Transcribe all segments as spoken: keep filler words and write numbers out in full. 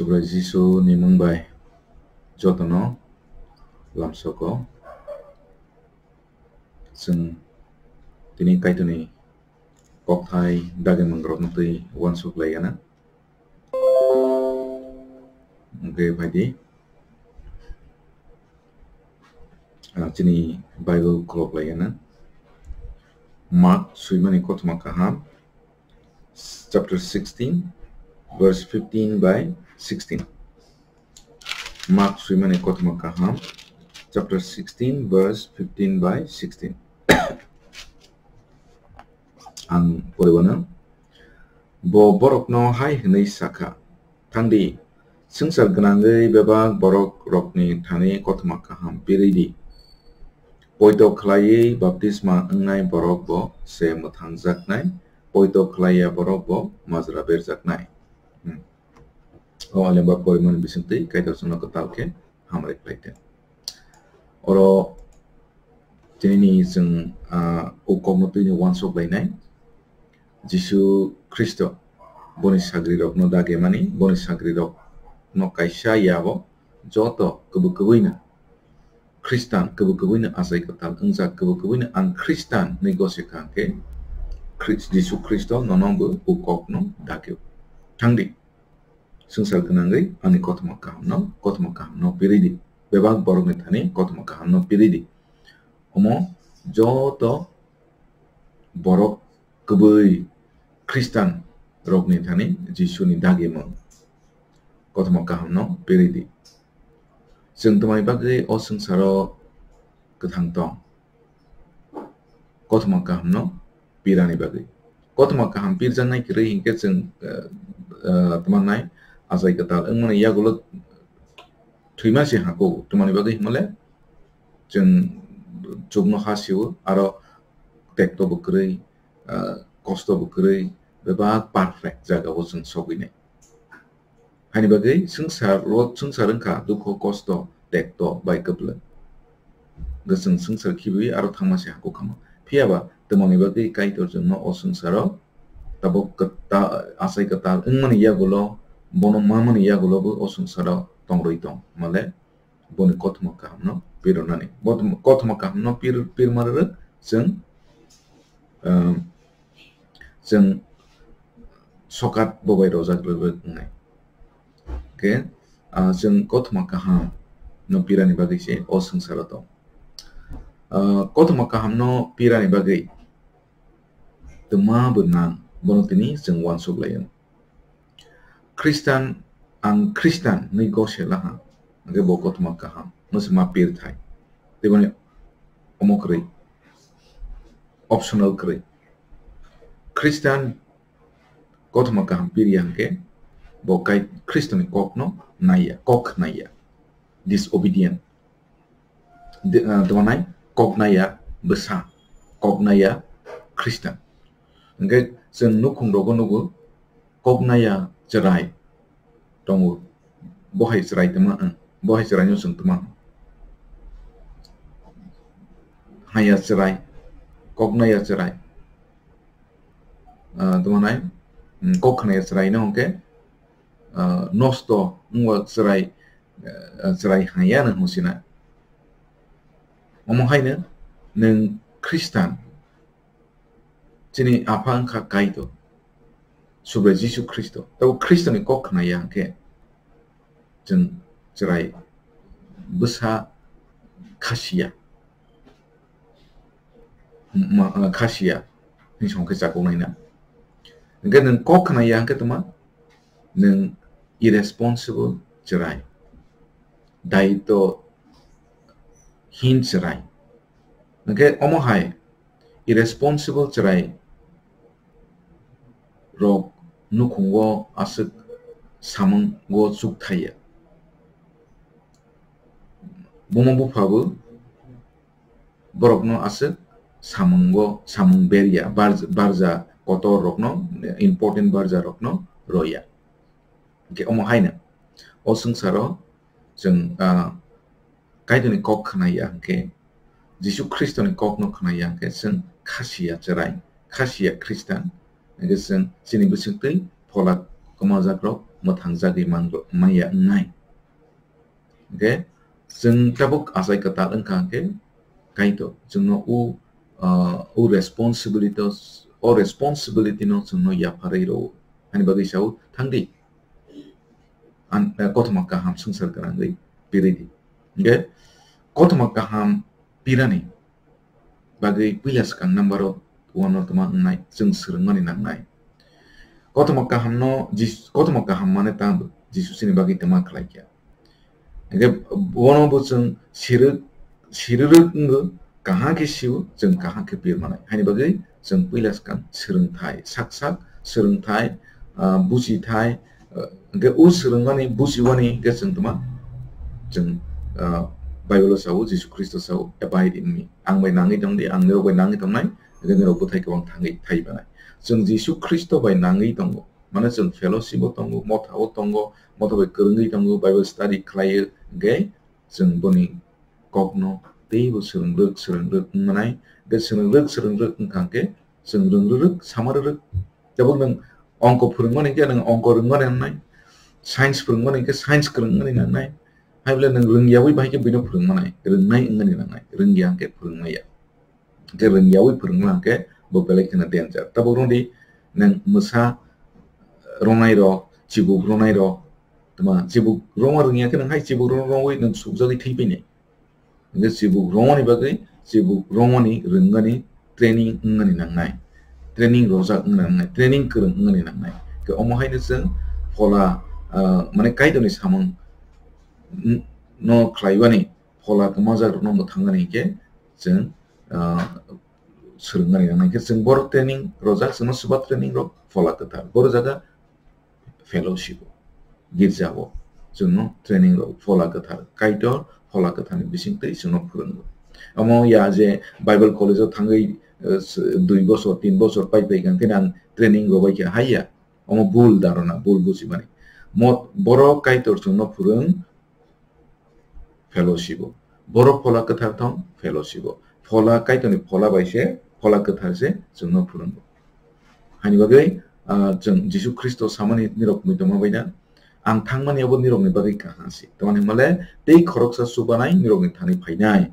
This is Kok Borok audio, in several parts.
Subrai Jisu ni mung bai jotono lamsoko. Chwng tini Kaitorni kokthai dagi mangrokno twi uansuk lai gana. Hwnkhe phaidi, ah, chini Bible khulok lai gana. Mark swimani kothoma kaham, chapter sixteen, verse fifteen by sixteen. Mark swimani kothoma kaham, chapter sixteen, verse fifteen by sixteen. Ang poribana. Bo borokno hai hwnwi sakha, "Thangdi, swngchar gwnangwi bebak borokrokni thani kothoma kaham pirwi di. Poito khlaiwi baptisma wngnai borok bo se mwthangjaknai, poito khlaiya borok bo majra berjaknai." Hmm. O alemba porimani bisingtwi Kaitor chwngno kwtal khe hamari khlai thung. Oro tinini chwng, ah, o kokno twini uansuk lainai. Jisu Khristo boni sagrirokno dagimani, boni sagrirokno kaisa yabo joto kwbwi kwbwino Khristan, kwbwi kwbwino achai kwtal wngjak, kwbwi kwbwino ang Khristan hwnwi gose kha hwnkhe, Khris-, Jisu Khristo nono bo o kokno dagio. Thangdi, swngchar gwnangwi ani kothoma kahamno, kothoma kahamno pirwi di. Bebak borokni thani kothoma kahamno pirwi di. Omo joto borok kwbwi Khristan rokni thani Jisuni dagimung kothoma kahamno pirwi di. Chwng twmani bagwi o swngcharo kwthang tong? Kothoma kahamno pirani bagwi. Kothoma kaham pirjaknai kwrwi hinkhe chwng, eh, eh, twmannai achai kwtal wngmani yagulo thwima se hako. Twmani bagwi himale chwng chukno ha sio, aro tekto bo kwrwi, ah, kosto bo kwrwi, bebak perfect jagao chwng sogwinai. Haini bagwi swngchar, o swngchar wngkha dukho, kosto, tekto bai kwplwng. Hwnkhe chwng swngchar khibiwi aro thangma se hako khamo. Phiyaba twmani bagwi Kaitor chwngno o swngcharo tabuk kwta-, achai kwtal wngmani yagulo, bono mamani yagulo bo o swngcharo tongrwi tong. Himale boni kothoma kahamno pirwnani. Bo kothoma kahamno pir-, pirma rwrwk chwng, um, chwng sokat bo bai rojak rwrwk wngnai. Hwnkhe, ah, chwng kothoma kahamno pirani bagwi se o swngcharo tong. Ah, kothoma kahamno pirani bagwi twma bo nang, bono tini chwng uansuk lai-o. Khristan, ang Khristan hwnwi gose laha, hwnkhe bo kothoma kaham no se ma pirthai. Tei boni omo kwrwi, optional kwrwi. Khristan kothoma kaham pirya hwnkhe bo kai Khristoni kokno naiya, kok naiya, disobedient. De-, ah, tamo nai, koknaya bwsa, koknaya Khristan. Hwnkhe chwng nukhung rogo nugo, koknaya chwrai tongo. Bo hai chwrai tama, ang, bo hai chwraino chwng tama. Haya chwrai, koknaya chwrai. Ah, tamo nai, mm, kok khnaya chwraino hwnkhe, ah, nosto wngwa chwrai, ah, chwrai haya nang hwnsina. Omo haino nwng Khristan, chini Apha wngkha Kaitor, Subrai Jisu Khristo. Tabo Khristoni kok khnaya hwnkhe chwng chwrai bwsa khasiya. Ma, ah, khasiya hwnwi song khe chakoknai na. Hwnkhe nwng kok khnaya hwnkhe tongma, nwng irresponsible chwrai, daitwhin chwrai. Hwnkhe omo hai irresponsible chwrai rok nukhungo aswk samungo chukthaiya. Buma bupha bo borokno aswk samungo, samung berya, barj-, barja kotor rokno, important barja rokno roya. Hwnkhe omo haino o swngcharo chwng, ah, Kaitorni kok khnaya hwnkhe, Jisu Khristoni kokno khnaya hwnkhe chwng khasiya chwrai, khasiya Khristan, hwnkhe chwng chini bisingtwi phola kwmajakrok mwthangjagwi man-, manya wngnai. Hwnkhe chwng tabuk achai kwtal wngkha hwnkhe Kaitor chwngno o, ah, o responsibility, o responsibility no chwngno yapharwi rwo. Ani bagwi sao, thangdi. An-, eh, kothoma kaham swngchar gwnangwi piridi. Hwnkhe kothoma kaham pirani bagwi puila swkang number o one o tongma wngnai, chwng swrwngmani nangnai. Kothoma kahamno Jis-, kothoma kaham mane tamo Jisu chini bagwi tongma khlaikha. Hwnkhe bono bo chwng sirwk, sirwk wngwi kaham khe sio, chwng kaham khe pir manai. Haini bagwi chwng puila swkang swrwngthai, sak sak swrwngthai, ah, bujithai, ah, hwnkhe o swrwngmani, bujiwani hwnkhe chwng tongma, chwng, ah, Bible o sao, Jisu Khristo sao, "Abide in me." Ang bai nangwi tongdi, ang nirok bai nangwi tongnai, hwnkhe nirok bwthai kwbang thangwi thai banai. Chwng Jisu Khristo bai nangwi tongo, mane chwng fellowship o tongo, motha o tongo, motha bai kwrwngwi tongo, Bible study khlaio, hwnkhe chwng boni kokno teibo swrwng rwk, swrwng rwk wngmanai. Hwnkhe swrwng rwk, swrwng rwk wngkha hwnkhe chwng rwng rwk, sama rwk. Tabuk nwng ongko phwrwngmani hwnkhe nwng ongko rwngmani nangnai, science phwrwngmani hwnkhe science kwrwngmani nangnai. Hai bole nwng rwngyawi bahai khe buino phwrwngmanai, rwngnai wngmani nangnai, rwngya hwnkhe phwrwngmaya. Hwnkhe rwngyawi phwrwngma hwnkhe bo belai kheno danger. Tabuk rwngdi nwng mwsa ronai rok, chibuk ronai rok, tma chibuk rongma rwngya khe nwng hai chibuk rong rongwi nwng sukjagwi thwi phainai. Hwnkhe chibuk rongmani bagwi chibuk rongmani rwngmani training wngmani nangnai, training rojak wngmani nangnai, training kwrwng wngmani nangnai. Hwnkhe omo haino chwng phola, ah, mane Kaitorni samung n-, no khlaiwani phola kwmajak rokno mwthangmani hwnkhe chwng, ah, swrwngmani nangnai. Hwnkhe chwng borok training rojak, chwngno swba training rok phola kwthar. Boro jaga fellowship o, girja o chwngno training rok phola kwthar, Kaitor phola kwtharni bisingtwi chwngno phwrwngo. Omo ya je Bible college o thangwi, eh, s-, dui bosor, tin bosor pai pai kha, hwnkhe ang training rwbai kha, hai ya. Omo bul dharana, bul bujimani. Mo-, borok Kaitor chwngno phwrwng, fellowship o. Borok phola kwthar thong fellowship o. Phola Kaitorni phola bai se, phola kwthar se chwngno phwrwngo. Haini bagwi, ah, chwng Jisu Khristo samani nirok muitoma bai na, "Ang thangmani abo nirokni bagwi kaham se." Tamni hwnmale tei khoroksa chubanai nirokni thani phainai.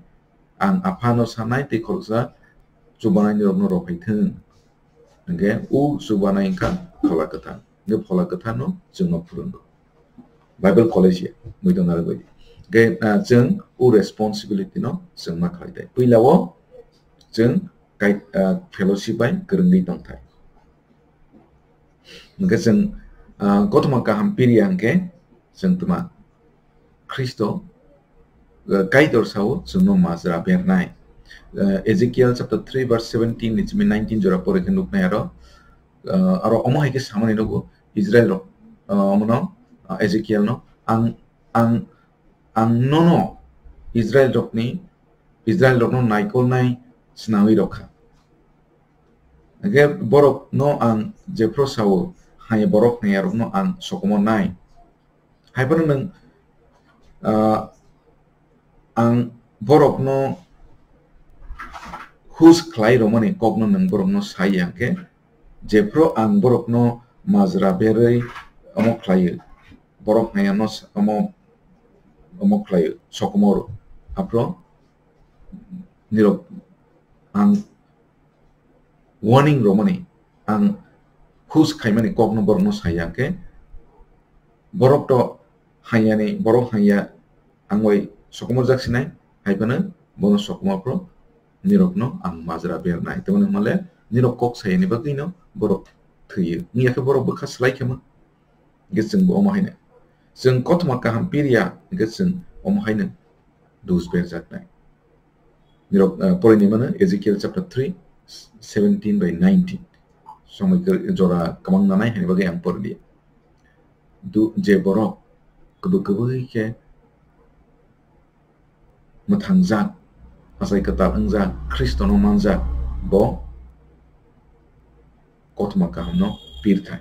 Ang Aphano sanai tei khoroksa chubanai nirokno rophai thung. Hwnkhe o chubanai wngkha phola kwthar. Hwnkhe phola kwtharno chwngno phwrwngo. Bible college ya, muitu narwk bai. Hwnkhe, ah, chwng o responsibility no chwng ma khlai thai. Puila o chwng kai-, ah, fellowship bai kwrwngwi tong thai. Hwnkhe chwng, ah, kothoma kaham piriya hwnkhe chwng tma Khristo, ah, Kaitor sao chwngno majra bernai. Ah, Ezekiel chapter three verse seventeen ni simi nineteen jora pore khe nuknai aro, ah, aro omo hai khe samani nugo Israel rok, ah, omono, ah, Ezekiel no, "Ang, ang, ang nono Israel rokni, Israel rokno naikolnai swnamwi rok kha. Hwnkhe borok no ang jephru sao, hai borok hwnyairokno ang sokomornai." Hai phano nwng, ah, ang borokno hus khlai romani kokno nwng borokno sai ya hwnkhe, jephru ang borokno majra berwi omo khlaio, borok hwnyaino s-, omo, omo khlaio, sokomoro. Aphro nirok ang warning romani, ang hus khaimani kokno borokno saya khe, borok to hanyani, borok hanya ang bai sokomorjak sinai, hai phano bono sokomor phro nirokno ang majra bernai. Tamoni hwnmale nirok kok sayani bagwino borok thwiyo. Wngya khe borok bwkha slai khe ma. Hwnkhe chwng bo omo haino. Chwng kothoma kaham piriya, hwnkhe chwng omo haino dus berjaknai. Nirok, eh, porini mano Ezekiel chapter three, seventeen by nineteen. Somoi khe jora kwbang nanai haini bagwi ang poriya. Du-, je borok kwbwi kwbwi khe mwthangjak, achai kwtal wngjak, Khristono manjak, bo kothoma kahamno pirthai.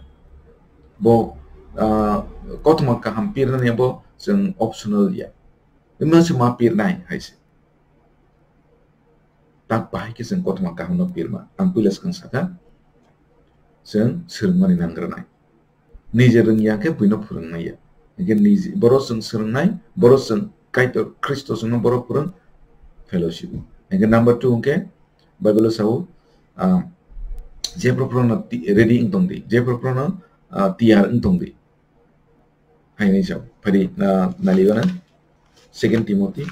Bo, ah, kothoma kaham pirnani bo chwng optional ya. Bini se ma pirnai hai se. Tak bahai khe chwng kothoma kahamno pirma. Ang puila swkang sakha, chwng swrwngmani nangrwnai. Nije rwngya khe buino phwrwng maya. Hingkhe nije, boro chwng swrwngnai, boro chwng Kaitor Khristo chwngno boro phwrwng fellowship. Hingkhe number two hingkhe Bible o sao, ah, je prophano ti-, ready wng tong di, je prophano, ah, tiyar wng tong di. Haini sao, phadi, ah, nalibana Second Timothy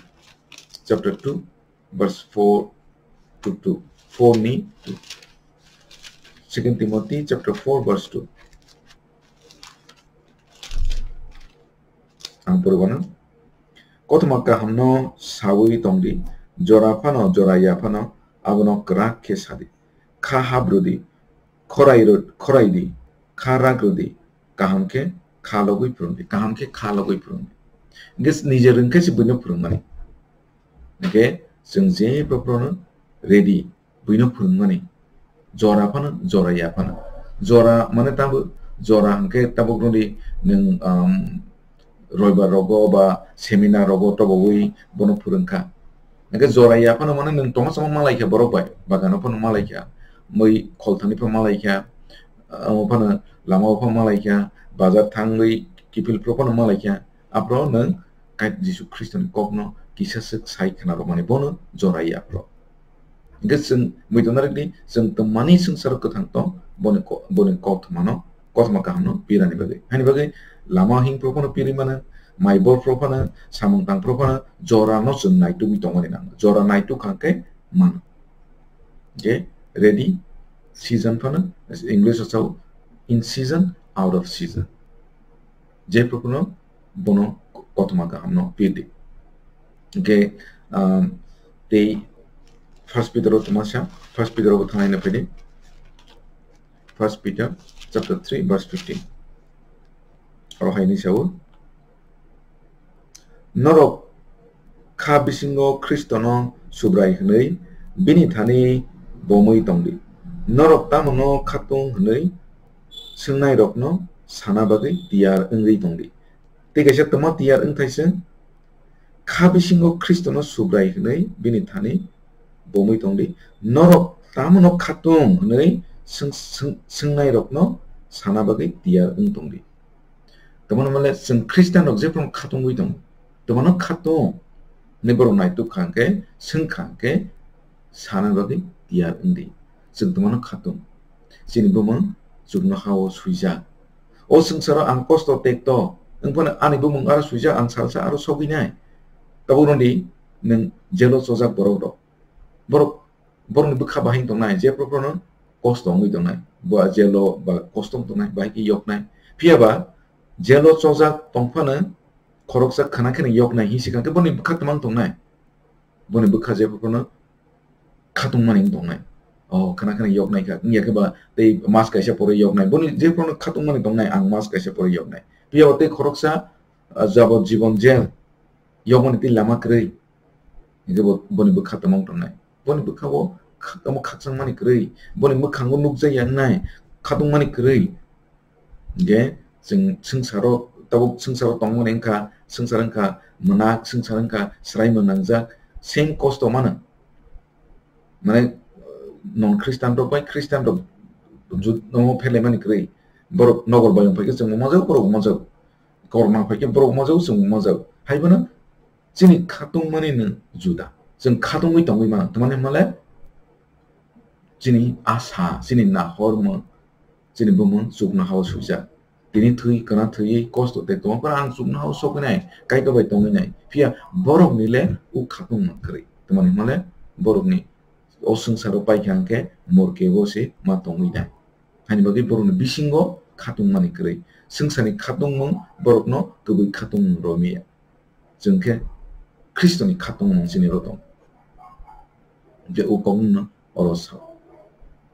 chapter two, verse four to two. Four ni two. Second Timothy chapter four, verse two. Ang purwano. Kothoma kahamno sawi tongdi, jora phano, jora ya phano, abono kwrak khe sadi. Kha habrudi, khorai ro-, khorai di, kha rak rwdi, kaham khe kha logwi phwrwng di, kaham khe kha logwi phwrwng di. Hingkhe nije rwng khe se buino phwrwngmani. Hingkhe chwng je prophano ready, buino phwrwngmani. Jora phano, jora ya phano. Jora mane tamo, jora hingkhe tabuk rwdi nwng, um, roibar rogo ba seminar rogo tobogwi bono phwrwngkha. Hingkhe jora ya phano mane nwng tongma sama malaikha borok bai, bagano phano malaikha, mui kholthani phano malaikha, omo phano lama o phano malaikha, bazar thangwi kiphil phro phano malaikha, aphro nwng Kait Jisu Khristoni kokno kisa swk sai khna rwmani bono jora ya aphro. Hingkhe chwng muitongnarokni chwng tongmani swngcharo kwthang tong, boni ko-, boni kothomano, kothoma kahamno pirani bagwi. Haini bagwi lama hing phro phano pirwi mano, mai bor phro phano, samung tang phro phano, jorano chwng naitugwi tongmani nango. Jora naituk kha khe mano. Je ready season phano, English o sao in season, out of season. Je phro phano bono kothoma kahamno pirdi. Hingkhe, um, tei First Peter o tongma sa, First Peter o bo thangnai na phaidi. First Peter chapter three, verse fifteen. Oro haini sao, norok kha bisingo Khristono Subrai hwnwi bini thani bomwi tongdi. Norok tamono khatung hwnwi swngnairokno sana bagwi tiyar wngwi tongdi. Tei kaisa tongma tiyar wngthai se, kha bisingo Khristono Subrai hwnwi bini thani bomwi tongdi. Norok tamono khatung hwnwi swng-, swng-, swngnairokno sana bagwi tiyar wng tongdi. Tamani male chwng Khristian rok jephru khatungwi tongo. Tamano khatung hinwi borok naituk kha hwnkhe, swng kha hwnkhe, sana bagwi tiyar wngdi. Chwng tamano khatung. Chini bumung chuknoha-o swijak. O swngcharo ang kosto tekto, wngphano ani bumung aro swijak, ang salsa aro sogwinai. Tabuk rwdi nwng jelo chojak borok rok. Borok, borokni bwkha bahai wng tongnai, jephru phruno kosto wngwi tongnai. Bo jelo ba kosto wng tongnai, bahai khe yoknai. Phiya ba jelo chojak tongphano khoroksa khana kheno yoknai hinwi swkang khe boni bwkha twmang tongnai. Boni bwkha jephru phruno khatungmani wng tongnai. O, khana kheno yoknai kha, wngya khe ba tei mas kaisa pore yoknai. Boni jephru phruno khatungmani tongnai, ang mas kaisa pore yoknai. Phiya ba tei khoroksa, ah, jabot jibon jel yokmani tei lama kwrwi. Hingkhe bo, boni bwkha tongmani tongnai. Boni bwkha-o kha-, tamo khakchangmani kwrwi. Boni mwkhango nukjakya wngnai, khatungmani kwrwi. Hingkhe chwng swngcharo, tabuk swngcharo tongmani wngkha, swngchar wngkha mwnak, swngchar wngkha swraimung nangjak, same kosto mano. Mane, non Christian rok bai Christian rok ju-, no pherlaimani kwrwi. Borok nogor bayung phaikhe chwngbo manjago, borokbo manjago. Korma phaikhe borokbo manjago, chwngbo manjago. Haiphano chini khatungmani no juda. Chwng khatungwi tongwi mano. Tamani hwnmale chini asa, chini nahormung, chini bumung chuknoha-o swijak. Tini thwi, kwna thwiwi kosto tei tongma phano ang chuknoha-o sogwinai, Kaitor bai tongwinai. Phiya borokni le o khatungmung kwrwi. Tamani hwnmale borokni o swngcharo paikha hwnkhe morke-o se ma tongwinai. Haini bagwi borokni bisingo khatungmani kwrwi. Swngcharni khatungmung borokno kwbwi khatungmung romya. Chwng khe Khristoni khatungmung chini oro tongo. Je o kokno oro sao.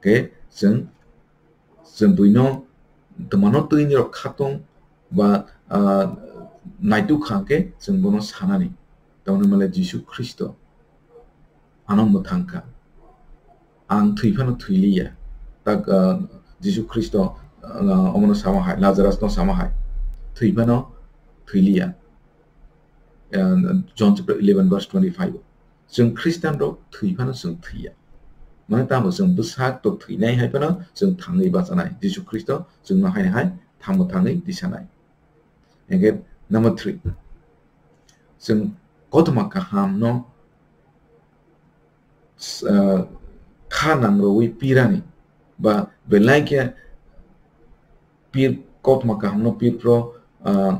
Khe chwng, chwng buino twmano twi nirok khatung ba, ah, naituk kha hwnkhe chwng bono sanani. Tamoni hwnmale Jisu Khristo ano mwthang kha. Ang thwi phano thwi liya. Tak, ah, Jisu Khristo, ah, omono sama hai, Lazarus no sama hai. Thwi phano thwi liya. Ah, John chapter eleven verse twenty-five. Chwng Khristian rok thwi phano chwng thwiya. Mane tamo chwng bwsak to thwinai hai phano chwng thangwi bachanai. Jisu Khristo chwngno hai hai tamo thangwi tisanai. Hingke number three, chwng kothoma kahamno, ah, kha nangrwui pirani ba belai khe pir, kothoma kahamno pirphro, ah,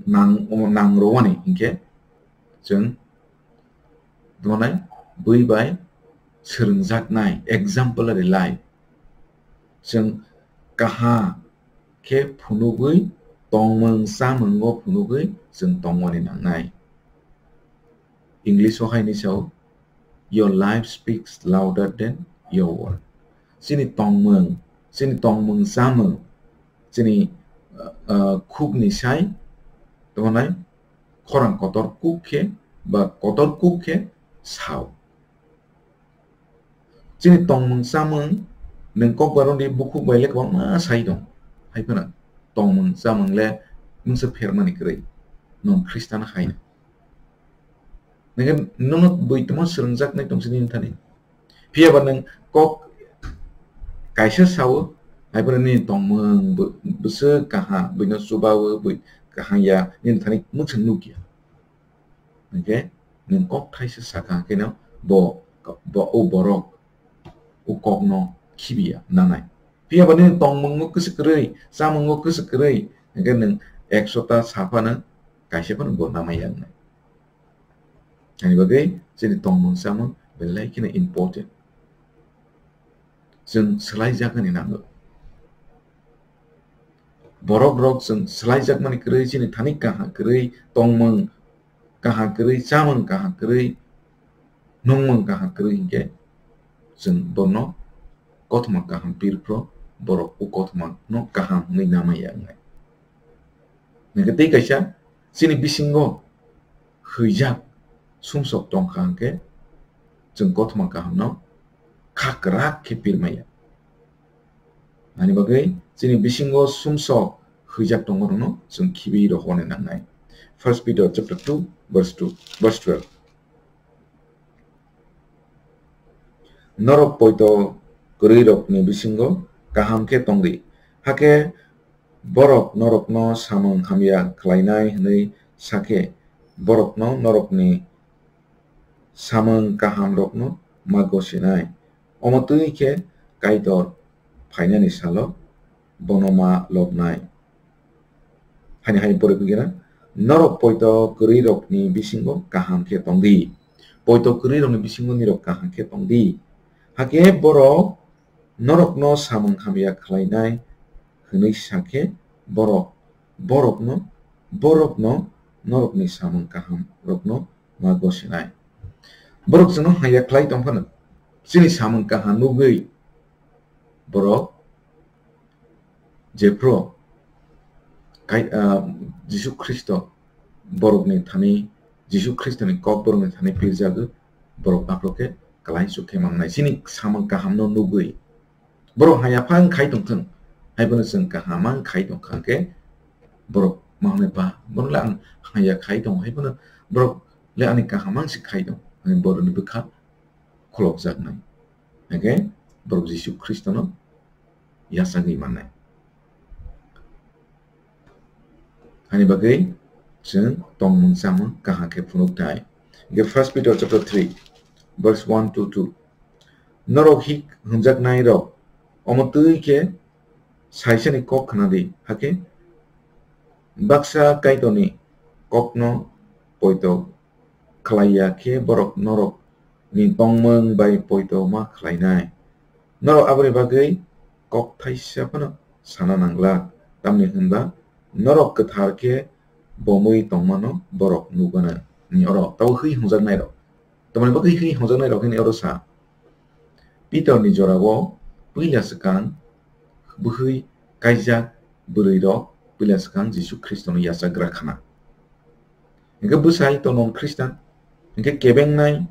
nang, nangrwani hingke chwng tamo nai bui bai swrwngjaknai, exemplary life. Chwng kaha khe phunugwi tongmung chamungo phunugwi chwng tongmani nangnai. English o hai ni sao, "Your life speaks louder than your word." Chini tongmung, chini tongmung chamung, chini, uh, uh, khukni sai tamo nai khorang kotor kuk khe ba kotor kuk khe sao. Chini tongmung chamung nwng kok baron di bukhuk bai le kwbangma sai tong. Hai phano tongmung chamung le mungsa phermani kwrwi nwng Khristan hai. Nangkhe nono bui tongma swrwngjaknai tong chini thani. Phiya ba nwng kok kaisa sao, hai phano nini tongmung bw-, bwswk kaha, buino chubawo, bui kaham ya, nini thani mungsa nukya. Hingke nwng kok thaisa saka hingke no bo, bo o borok o kokno khibiya nanai. Phiya ba nini tongmungo kwswk kwrwi, chamungo kwswk kwrwi, hingke nwng ekso ta saphano kaisa phano bo namai ya wngnai. Ani bagwi chini tongmung chamung belai kheno important. Chwng swlaijaknani nango. Borok rok chwng swlaijakmani kwrwi, chini thani kaham kwrwi, tongmung kaham kwrwi, chamung kaham kwrwi, nungmung kaham kwrwi hinkhe chwng bono kothoma kaham pirphro, borok o kothoma no kaham hwnwi namaya wngnai. Hingke tei kaisa chini bisingo hwijak sumsok tongkha hingke chwng kothoma kahamno kha kwrak khe pirmaya. Ani bagwi chini bisingo sumsok hwijak tongmarokno chwng khibi rohorna nangnai. First Peter chapter two, verse two, verse twelve. Norok poito kwrwirokni bisingo kaham khe tongdi, hakhe borok norokno samung hamya khlainai hwnwi sakhe, borokno norokni samung kahamrokno ma gosinai. Omo twi khe Kaitor phainani salo bono ma lobnai. Hani hai borok wngkhe na, norok poito kwrwirokni bisingo kaham khe tongdi. Poito kwrwirokni bisingo nirok kaham khe tongdi. Hakhe borok norokno samung hamya khlainai hwnwi sakhe borok, borokno, borokno norokni samung kahamrokno ma gosinai. Borok chwngno hamya khlai tong phano, chini samung kaham nugwi borok jephru kai-, ah, Jisu Khristo borokni thani, Jisu Khristoni kok borokni thani pirjagwi, borok aphuru khe kwlai chuk khe mangnai. Chini samung kahamno nugwi borok hamya phang khai tongthwng, hai phano chwng kaham ang khai tongkha khe borok ma hwnwi ba, bono le ang hamya khai tongo, hai phano borok le ani kaham ang se khai tongo, hwnwi borokni bwkha kholopjaknai. Hingkhe borok Jisu Khristono yachagwi mannai. Hani bagwi chwng tongmung chamung kaham khe phunuk thai. Hingkhe First Peter chapter three, verse one to two. Norok hik hwnjaknai rok, omo twi khe saisani kok khna di, hakhe baksa Kaitorni kokno poito khlai ya khe borok norok ni tongmung bai poito ma khlainai. Norok aboni bagwi kok thaisa phano sana nangla, tamni hwnba norok kwthar khe bomwi tongmano borok nugana. Ni oro tabo hwi hwnjaknai rok. Tamoni bagwi hwi hwnjaknai rok hwnwi oro sa. Pitor ni jorao puila swkang bwhwi kaijak bwrwi rok puila swkang Jisu Khristono yachagra khna. Hingke bwsai tono Khristan, hingke kebengnai,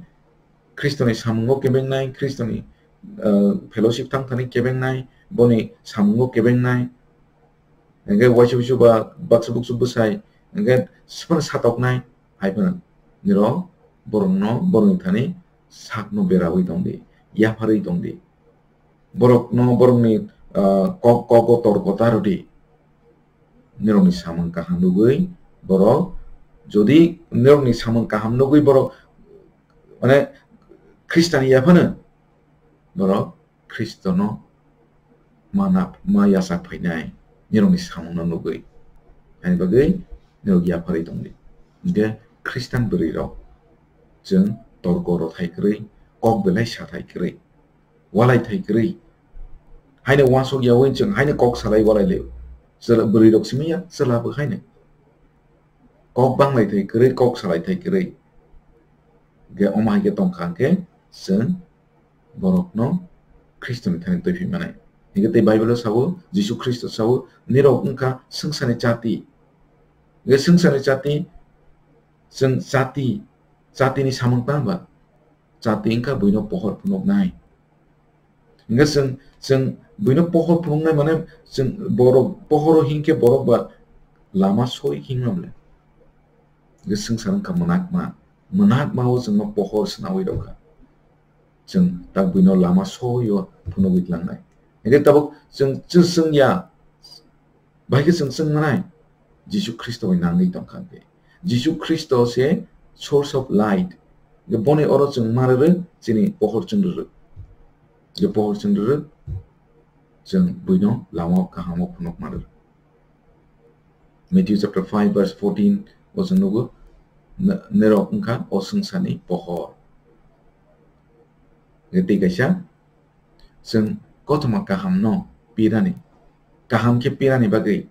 Khristoni samungo kebengnai, Khristoni, eh, fellowship thang thani kebengnai, boni samungo kebengnai, hingke waisa waisa ba baksa buksu bwsai, hingke siphan satoknai, hai phano niro borokno, borokni thani sakno berawi tongdi, yapharwi tongdi. Borokno, borokni, ah, kok, kogo torko ta rwdi. Nirokni samung kaham nugwi borok, jodi nirokni samung kaham nugwi borok, mane, Khristian ya phano, borok Khristono ma na-, ma yachak phainai, nirokni samungno nugwi. Ani bagwi nirok yapharwi tongdi. Hinkhe Khristian bwrwirok chwng torko rothai kwrwi, kok belai sathai kwrwi, walai thai kwrwi. Haino uansuk yaui chwng haino kok salai walai lai. Chwla-, bwrwi rok simi ya, chwla bo haino. Kok banglai thai kwrwi, kok salai thai kwrwi. Ge omo hai khe tong kha hwnkhe chwng borokno Khristoni thani twi phi manai. Hingke tei Bible o sao, Jisu Khristo sao, nirok wngkha swngcharni chati. Hingke swngcharni chati, chwng chati, chatini samung tang ba? Chati wngkha buino pohor phunuknai. Hingke chwng, chwng buino pohor phunuknai mane chwng borok, pohoro hingke borok ba lama soi hingmamle. Hingke swngchar wngkha mwnakma. Mwnakma o chwngno pohor swnaui rwkha. Chwng tak buino lama soi o phunugwi tlangnai. Hingke tabuk chwng chwng ya. Bahai khe chwng chwng manai, Jisu Khristo bai nangwi tong kha hwnkhe. Jisu Khristo se source of light. Hwnkhe boni oro chwng ma rwrwk, chini pohor chwng rwrwk. Hwnkhe pohor chwng rwrwk, chwng buino lama kahamo phunuk ma rwrwk. Matthew chapter five verse fourteen o chwng nugo, "N-, nirok wngkha o swngcharni pohor." Hwnkhe tei kaisa, chwng kothoma kahamno pirani, kaham khe pirani bagwi,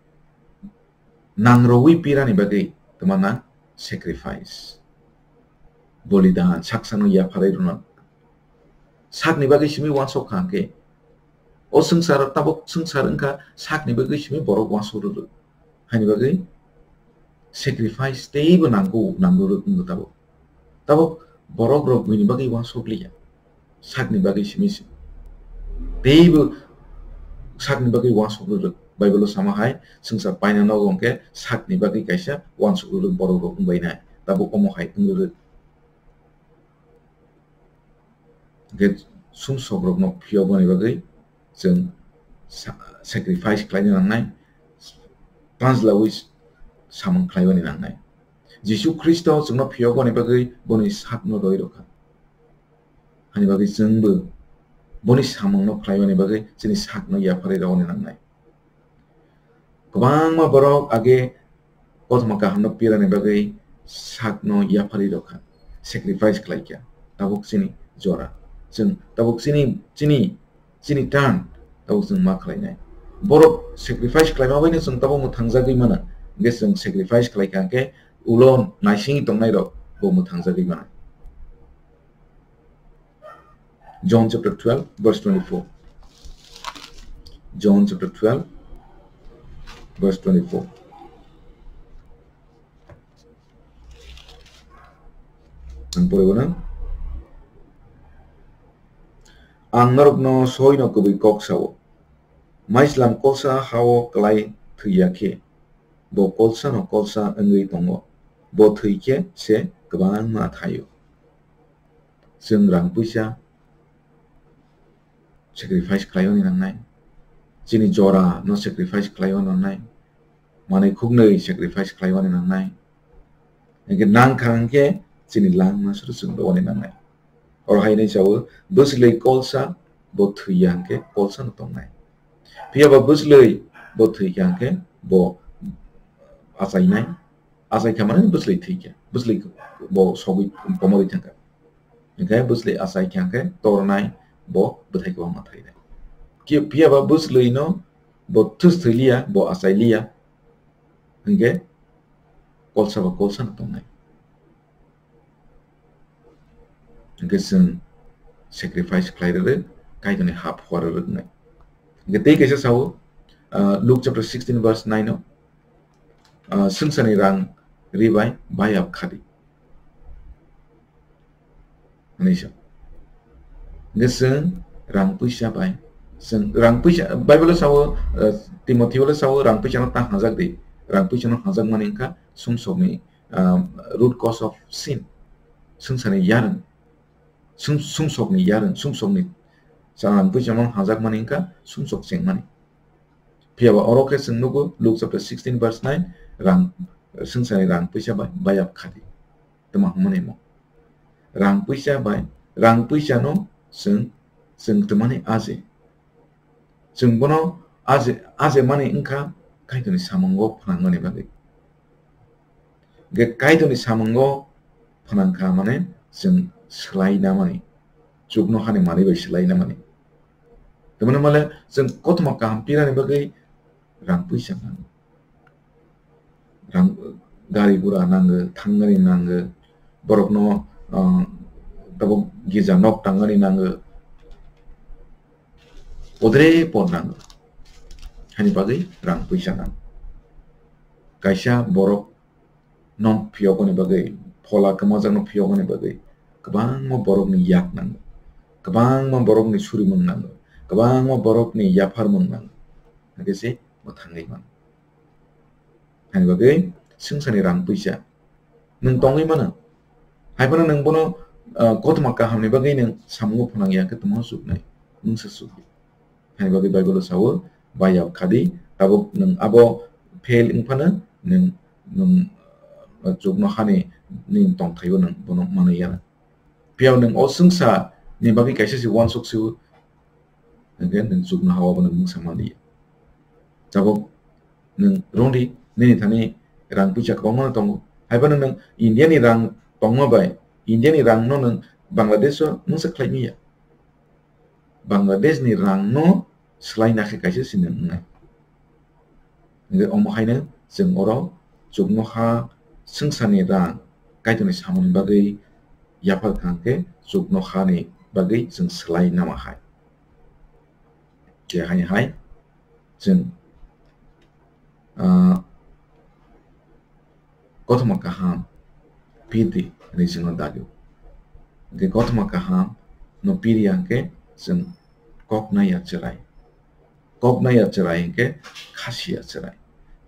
nangrogwi pirani bagwi twma nang sacrifice, bolidan, saksano yapharwi rwna. Sakni bagwi simi uansuk kha hwnkhe, o swngchar tabuk swngchar wngkha, sakni bagwi simi borok uansuk rwrwk. Haini bagwi sacrifice teibo nango, nango rwk wngkha tabuk. Tabuk borok rok buini bagwi uansuk liya. Sakni bagwi simi si. Teibo sakni bagwi uansuk rwrwk. Bible o sama hai, swngchar paina nogo hwnkhe sakni bagwi kaisa uansuk rwrwk borok rok wngbai nai. Tabuk omo hai wng rwrwk. Hwnkhe sumsok rokno phiyokmani bagwi chwng sa-, sacrifice khlaina nangnai, panjlawi samung khlaiwani nangnai. Jisu Khristo chwngno phiyokmani bagwi boni sakno roi rwkha. Hani bagwi chwngbo boni samungno khlaiwani bagwi chini sakno yapharwi rwani nangnai. Kwbangma borok age kothoma kahamno pirani bagwi sakno yapharwi rwkha, sacrifice khlaikha. Tabuk chini jora. Chwng tabuk chini, chini, chini turn, tabuk chwng ma khlainai. Borok sacrifice khlaima baino chwng tabuk mwthangjagwi mano. Hwnkhe chwng sacrifice khlaikha hwnkhe ulo naisingwi tongnairok bo mwthangjagwi mano. John chapter twelve, verse twenty-four. John chapter twelve, verse twenty-four. Ang pore gona. Ang norokno soino kubui kok sao. Maislam kolsa hao klai thwiya khe, bo kolsano kolsa wngwi tongo. Bo thwi khe se kwbangma thaio. Chwng rang puisa sacrifice khlaiwani nangnai, chini jora no sacrifice khlaiwani nangnai, manwi khuknwi sacrifice khlaiwani nangnai, hwnkhe nang kha hwnkhe chini langma suru chwng rwani nangnai. Oro hai hinwi sao, bwchlwi kolsa bo thwiya hwnkhe kolsa no tongnai, phiya ba bwchlwi bo thwikha hwnkhe bo achainai, achai kha mane bwchlwi thwikha, bwchlwi bo sogwi komorwi thangkha. Hwnkhe bwchlwi achai kha hwnkhe tornai bo bwthai kwbangma thainai. Ki-, phiya ba bwchlwino bo thus thwiliya, bo achai liya, hwnkhe kolsa ba kolsa no tongnai. Hwnkhe chwng sacrifice khlai rwrwk, Kaitorni ha phuar rwrwknai. Hwnkhe tei kaisa sao, ah, Luke chapter sixteen verse nine o, ah, swngcharni rang ri bai bayap khadi. Hwnwi sa. Hwnkhe chwng rang puisa bai, chwng rang puisa, Bible o sao, eh, Timothy o sao rang puisa no ta hajak di. Rang puisa no hajak mani wngkha sumsokni, ah, root cause of sin. Swngcharni yarwng. Sum-, sumsokni yarwng, sumsokni sa-, rang puisa no hajak mani wngkha sumsok chengmani. Phiya ba oro khe chwng nugo, Luke chapter sixteen verse nine, rang, swngcharni rang puisa bai bayap khadi. Tma hwnmani mo? Rang puisa bai, rang puisa no chwng, chwng tmani aje. Chwng bono aje, aje mani wngkha Kaitorni samungo phnangmani bagwi. Ge Kaitorni samungo phnangkha mane chwng swlaina mani, chuknohani manwi bai swlaina mani. Tamani male chwng kothoma kaham pirani bagwi rang puisa nango. Rang, gari gura nango, thangani nango, borokno, ah, tabuk girja nok tangani nango. Podre pod nango. Hani bagwi rang puisa nango. Kaisa borok no phiyokoni bagwi, phola kwmajakno phiyokoni bagwi kwbangma borokni yak nango, kwbangma borokni surimung nango, kwbangma borokni yapharmung nango. Hakhe se bo thangwi mano. Hani bagwi swngcharni rang puisa nwng tongwi mano. Hai phano nwng bono, ah, kothoma kahamni bagwi nwng samungo phnang ya khe tongma chuknai, nwngsa chukdi. Hai bagwi Bible-o sao, "Bayap khadi, tabuk nwng abo fail wng phano nwng, nwng, ah, chuknohani nini tongthaio nwng bono manwi ya." Phiya nwng o swngcharni bagwi kaisa se uansuk se o, hwnkhe nwng chuknoha-o bono mungsa manliya. Tabuk nwng rwngdi, nini thani rang puisa kwbangma tongo. Hai phano nwng India-ni rang tongma bai, India-ni rangno nwng Bangladesh-o mungsa khlai manya. Bangladesh-ni rangno swlaina khe kaisa se nwng wngnai. Hwnkhe omo haino chwng oro chuknoha swngcharni rang Kaitorni samungni bagwi yaphar kha hwnkhe chuknohani bagwi chwng swlai nama hai. Je hai hai chwng, ah, kothoma kaham pirdi hinwi chwngno dagio. Hwnkhe kothoma kaham no piriya hwnkhe chwng kok naiya chwrai. Kok naiya chwrai hwnkhe khasiya chwrai.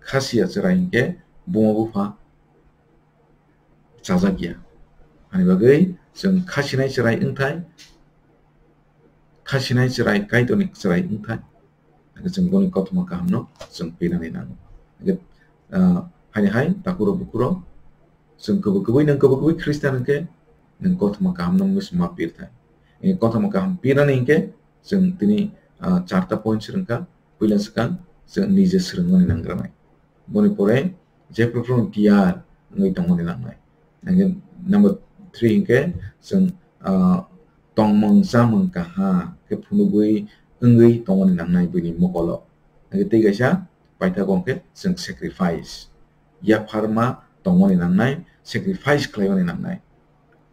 Khasiya chwrai hwnkhe buma bupha chajakya. Ani bagwi chwng khasinai chwrai wngthai, khasinai chwrai Kaitorni chwrai wngthai. Hwnkhe chwng boni kothoma kahamno chwng pirnani nango. Hwnkhe, ah, haini hai takhurok bukhurok chwng kwbwi kwbwi, nwng kwbwi kwbwi Khristian hwnkhe nwng kothoma kahamno wngwi se ma pirthai. Hwnkhe kothoma kaham pirnani hwnkhe chwng tini, ah, charta point swrwngkha. Puila swkang chwng nije swrwngmani nangranai. Boni pore jephru phru tiyar wngwi tongmani nangnai. Hwnkhe number three hwnkhe chwng, ah, tongmung chamung kaham khe phunugwi wngwi tongmani nangnai buini mokolo. Hwnkhe tei kaisa paithago hwnkhe chwng sacrifice. Yapharma tongmani nangnai, sacrifice khlaimani nangnai.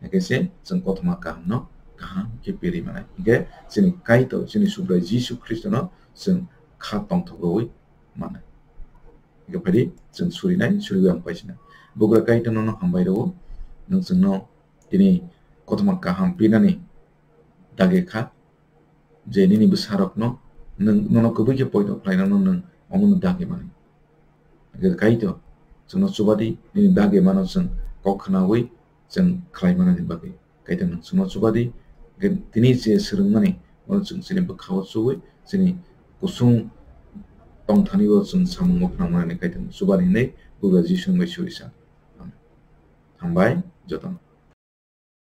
Hwnkhe se chwng kothoma kahamno kaham khe piri manai. Hwnkhe chini Kaitor, chini Subrai Jisu Khristono chwng kha tongthok rwui manai. Hwnkhe phaidi chwng surinai, suriwi ang paisina. Bugra Kaitor nono hambai rwo, nwng chwngno tini kothoma kaham pinani dagi kha, je nini bwsarokno nwng, nono kwbwi khe poito khlainano nwng omono dagi mani. Hwnkhe Kaitor chwngno chubadi, nini dagi mano chwng kok khnaui chwng khlai manani bagwi. Kaitor nwng chwngno chubadi, hwnkhe tini je swrwngmani, bono chwng chini bwkhao chuwi, chini kusung tongthani-o chwng samungo phnang manani Kaitor nwng chubadi hinwi Bugra Jisu bai suri sa. Amen. Hambai jotono.